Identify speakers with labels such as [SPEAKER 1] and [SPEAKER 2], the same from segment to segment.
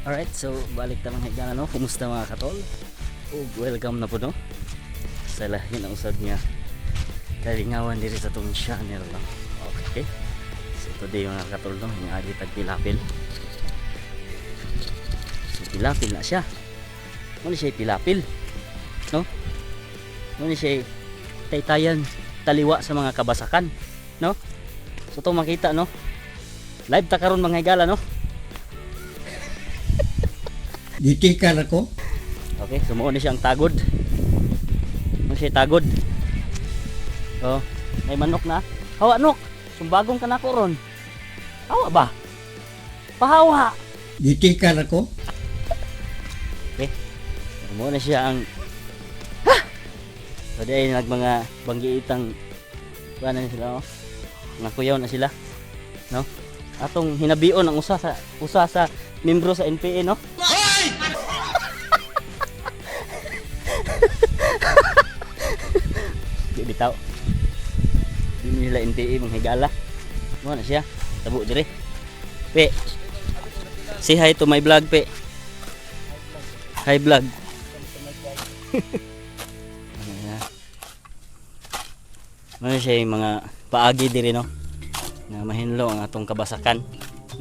[SPEAKER 1] Alright, so balik ta, mga higala, no. Kumusta, mga katol? Ug welcome na po, no, sa lahi na usab nga kalingawan diri sa atong channel, no. Okay. So today, mga katol, no, hingagi tag pilapil. So pilapil na siya. Mao ni siya pilapil. No? Mao ni siya taytayan taliwa sa mga kabasakan, no? So to makita, no. Live ta karon, mga higala, no.
[SPEAKER 2] Gitikar ako.
[SPEAKER 1] Okay, so mao ni siya ang tagod. Mao siya tagod. Oh, may manok na. Hawa, nok. Sumbagong ka na ko ron. Hawa ba? Pahawa.
[SPEAKER 2] Gitikar ako.
[SPEAKER 1] Okay. So, mao na siya ang ha! So di ay nag mga banggiitang kuan na sila, oh. Mga kuyaw na sila. No? Atong hinabion ang usa sa membro sa NPA, no? Di bitaw. Di nila NPA, mga higala. Mao na siya. Tabo dire. Pe. Say hi to my vlog, pe. Hi, vlog. Ano na? Ano siya yung mga paagi diri, no? Na mahinlo ang atong kabasakan.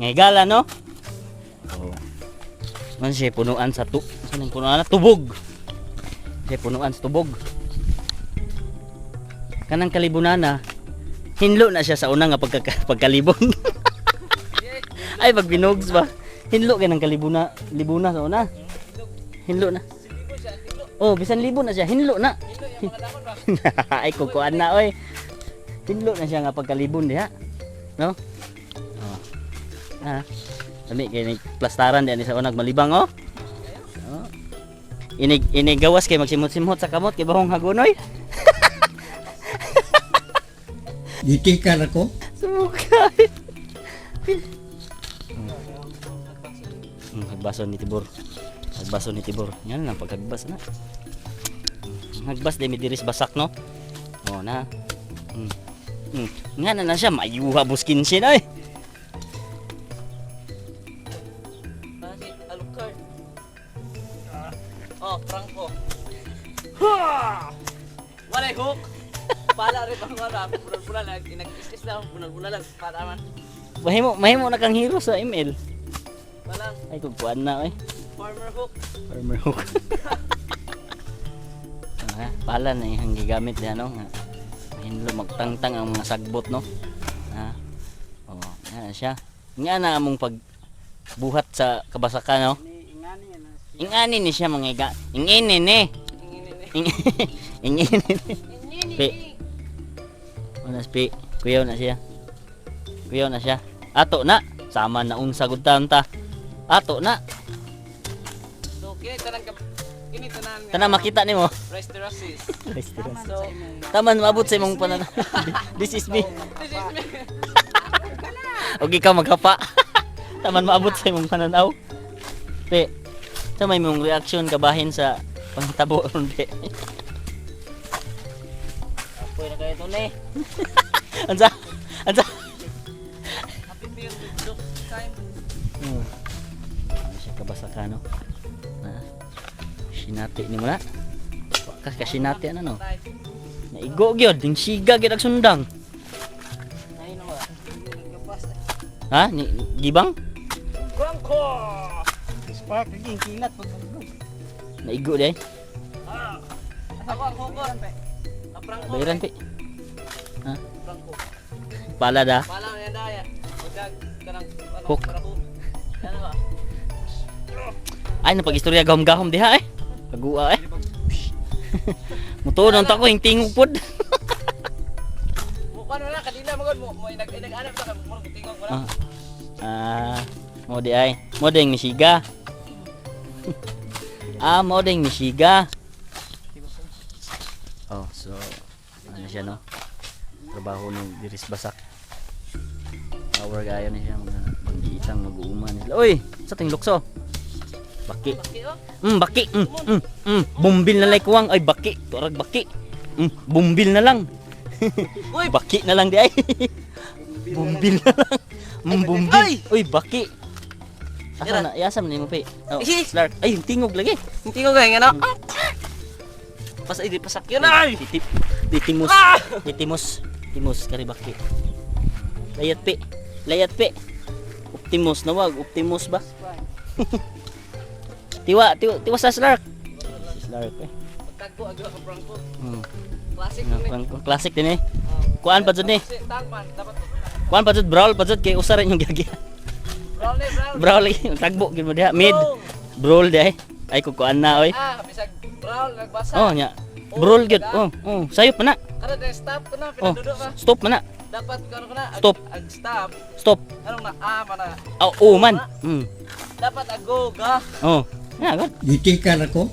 [SPEAKER 1] Nga higala, no? Oh. Ano siya punuan sa tu saan ang punuan na tubog. Siya punuan sa tubog. Kanang kalibunana, hinlo na siya sa una nga pagkalibon. Ay, pag binugs ba? Hinlo kay ng kalibuna, libuna sa una. Hinlo na. Oh, bisan libo na siya, hinlo na. Ay, kukuan na oy. Hinlo na siya nga pagkalibon diha. No? Oh. Ah. Lami kay ni plastaran diha ni sa unag malibang, oh. Oh. Inig inig gawas kay magsimot-simot sa kamot kay bahong hagunoy.
[SPEAKER 2] Gitikar ako.
[SPEAKER 1] Sumukay. Hagbason ni Tibor. Hagbason ni Tibor. Yan lang paghagbas na. Hagbas di mi diris basak, no. Oh na. Nga na na siya mayuha buskin siya na eh.
[SPEAKER 3] Bakit? Alucard. Oh, Franco. Walay hook. Pala rin ang wala. Bunal-bunal lang. Inag-is lang. Bunal-bunal lang. Para man.
[SPEAKER 1] Mahimo mahimo na kang hero sa ML.
[SPEAKER 3] Walang
[SPEAKER 1] Ay, kugkuan na eh.
[SPEAKER 3] farmer hook.
[SPEAKER 1] Farmer hook. Ah, pala na yung gigamit diha, no, nga. Mahinlo magtangtang ang mga sagbot, no. Ha. Oh, nga na siya. Nga na among pagbuhat sa kabasakan, no. Ingani ni siya, mga iga. Ingini ni.
[SPEAKER 3] Inginin eh.
[SPEAKER 1] Ingini ni. Pi. Una pi. Kuyaw na siya. Kuyaw na siya. Ato na. Sama na unsa gud ta. Ato na.
[SPEAKER 3] So, kini tanan ka kini tanan nga
[SPEAKER 1] Tanan makita nimo.
[SPEAKER 3] Rice terraces. So,
[SPEAKER 1] Taman maabot sa imong pananaw. This is me.
[SPEAKER 3] This is me.
[SPEAKER 1] Og ikaw maghapa. Taman maabot sa imong pananaw. Pe, sa may mong reaction kabahin sa panghitabo ron, pe?
[SPEAKER 3] Apoy na kayo to ni.
[SPEAKER 1] Ansa? Ansa?
[SPEAKER 3] Happy meal with joke time.
[SPEAKER 1] Ano siya kabasaka, no? Na. Sinati ni mo na. Wa ka sinati ano, no?
[SPEAKER 3] Tay.
[SPEAKER 1] Naigo gyud, ding siga gyud ang sundang.
[SPEAKER 3] Ay no ba? Nagkapas.
[SPEAKER 1] Ha? Ni gibang?
[SPEAKER 3] Franco.
[SPEAKER 2] Spark lagi kilat pag
[SPEAKER 1] Naigo di ay.
[SPEAKER 3] Ako ang hukor. Ang Franco.
[SPEAKER 1] Bayaran, pe. Ha?
[SPEAKER 3] Franco.
[SPEAKER 1] Pala da.
[SPEAKER 3] Pala na yan daya. Udag kanang ano,
[SPEAKER 1] Hook.
[SPEAKER 3] para hook. Ano ba?
[SPEAKER 1] Ay, napag-istorya gahom-gahom diha eh. Pagua eh. Mutuon ta ko yung tingog pod.
[SPEAKER 3] Mo kuno na kadila magod mo mo inag inag-anap sa mo tingog mo na.
[SPEAKER 1] Ah. Ah, mo di ay. Mo ding misiga. Ah, mo ding misiga. Oh, so ano siya, no? Trabaho ng diris basak. Power gaya na siya mga banggiitang mag-uuma nila. Uy, sa ting lukso. Baki.
[SPEAKER 3] Baki oh.
[SPEAKER 1] Baki. Bumbil na lang kuwang. Ay, baki. Turag baki. Bumbil na lang.
[SPEAKER 3] Uy,
[SPEAKER 1] Baki na lang di ay. Bumbil na lang. Bumbil. Uy, baki. Asa na? Yasa man nimo, pe. Oh,
[SPEAKER 3] Ih!
[SPEAKER 1] Slark. Ay, yung tingog lagi.
[SPEAKER 3] Hindi ko gaya nga na. Pas ay di pasakyan ay.
[SPEAKER 1] Titip. Ditimus.
[SPEAKER 3] Ah!
[SPEAKER 1] Ditimus. Timus karibaki. Layat pe. Layat pe. Optimus na wag, Optimus ba? Tiwa, tiwa, tiwa sa Slark. Si Slark eh.
[SPEAKER 3] Pagkagbo agyo ka prangko. Classic
[SPEAKER 1] Ano,
[SPEAKER 3] ni.
[SPEAKER 1] Classic din eh. Kuan pa jud ni.
[SPEAKER 3] Tang man dapat.
[SPEAKER 1] Kuan pa jud, brawl pa jud kay usa rin yung gagi.
[SPEAKER 3] Brawl ni brawl.
[SPEAKER 1] Brawl lagi, tagbo gyud mo diha. Mid. Brawl di ay. Ay kung kuan na oy.
[SPEAKER 3] Ah, bisag brawl nagbasa.
[SPEAKER 1] Oh nya. Brawl gyud. Oh. Sayop man na.
[SPEAKER 3] Kada na stop ko na
[SPEAKER 1] Oh,
[SPEAKER 3] pinadudo ka.
[SPEAKER 1] stop man na.
[SPEAKER 3] Dapat kuno ko na.
[SPEAKER 1] Stop.
[SPEAKER 3] Ag stop.
[SPEAKER 1] Stop.
[SPEAKER 3] Anong na ah man na.
[SPEAKER 1] Oh, oh man.
[SPEAKER 3] Dapat ag go ga.
[SPEAKER 1] Oh. Ya, god.
[SPEAKER 2] Gitikar ako.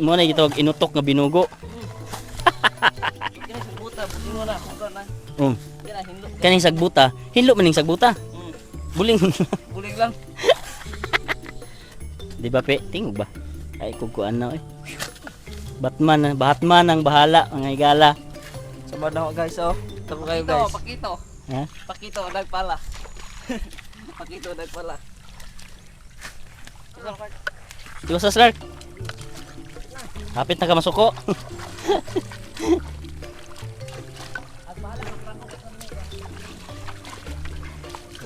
[SPEAKER 1] Mo na gitawag inutok nga binugo.
[SPEAKER 3] Kini sa buta buti mo na kuno na.
[SPEAKER 1] Oh.
[SPEAKER 3] Kina hinlo.
[SPEAKER 1] Kaning sagbuta, hinlo man ning sagbuta. Buling.
[SPEAKER 3] Bulig lang.
[SPEAKER 1] Di ba pe? Tingog ba? Ay kung kuan na eh. Batman, Batman ang bahala, mga higala.
[SPEAKER 3] Sabad na ako guys oh. Tabo kayo guys. Pakito,
[SPEAKER 1] Ha?
[SPEAKER 3] pakito nagpala. Pakito nagpala.
[SPEAKER 1] Di ba sa Slark? Hapit na ka masuko.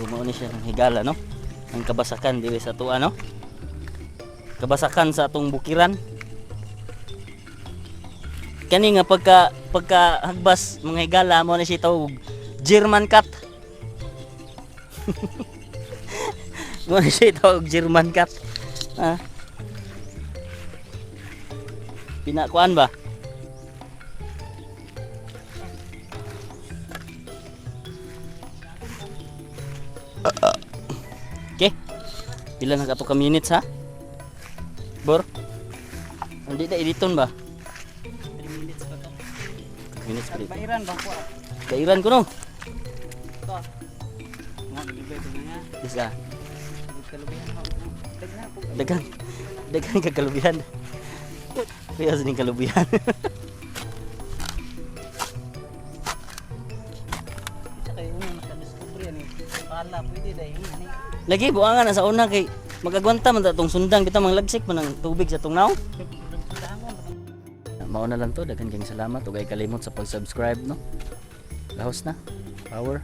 [SPEAKER 1] Umuo ni siya ng higala, no? Ang kabasakan di sa tuwa, no? Kabasakan sa atong bukiran. Kani nga pagka pagka hagbas mga higala mo na siya tawag German cat. Mo na siya tawag German cat. Ah. Pinakuan ba? Okay. Pila na kato ka minutes ha? Bor? Hindi na editon ba?
[SPEAKER 3] 3 minutes pa to.
[SPEAKER 1] Minutes pa dito.
[SPEAKER 3] Bairan ba ko?
[SPEAKER 1] Kairan ko no.
[SPEAKER 3] To. Nga gilibay ko na nga.
[SPEAKER 1] Isa.
[SPEAKER 3] Kalubihan ko. Daghan ko.
[SPEAKER 1] Dagan. Dagan ka kalubihan. Kaya sa ning kalubihan.
[SPEAKER 3] Isa kayo una nakadiscover ani. Pala pwede dai ani.
[SPEAKER 1] Lagi buangan na sa una kay magagwanta man ta tong sundang kita manglagsik man ang tubig sa tong naong. Mao na lang to, daghan kayong salamat ug ay kalimot sa pag-subscribe no. Lahos na. Power.